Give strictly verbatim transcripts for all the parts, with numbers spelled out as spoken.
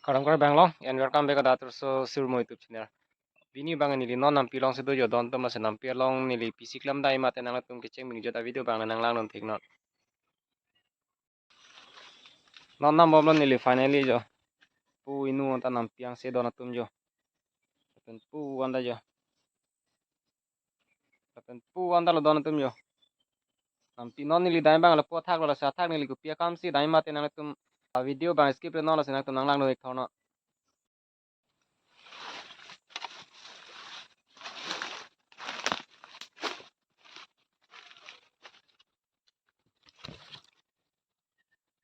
Kardom kardom long and welcome back to Surmo YouTube channel. Pini abang neli non nampi alongsi do jo, don atum, lasi nampi along neli pisi klemdam mate nangtum kecheng bing jota video abang nanglang non thik non. Non nambomlo neli finally jo. Pu inut anta nampi angse don atum jo. Lapen pu anta jo. Lapen pu anta lo don atum jo. Nampi non neli dam abang lapu athak lo, lasi athak neli kopi akamsi dam mate nangtum a video abang skip non, lasi nangtum nanglang non ik thor non.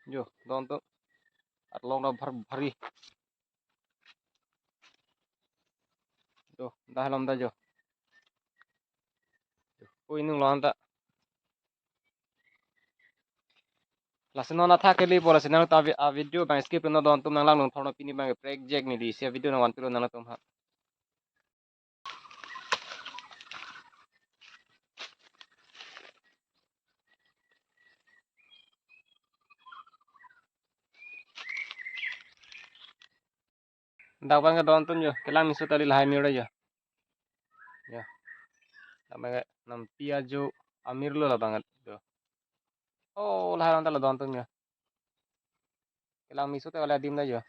Jo, don atum. Arlong ta bhar bhari. Jo, dah lam ta jo. Jo, pu inut lo anta. Lasi non athak kalipo, lasi nangtum a vi-, a video abang skip non, don atum, nanglang non thor non, pini abang prek jek neli isi a video nangvanpilo nangtum ha. Dak abang ke don atum jo, kelang miso tali lahai mir jo. Jo. Dak abang ke nampi ajo amir lo labang ke jo. Oh, lahai anta lo don atum jo. Kelang miso te kali adim ta jo.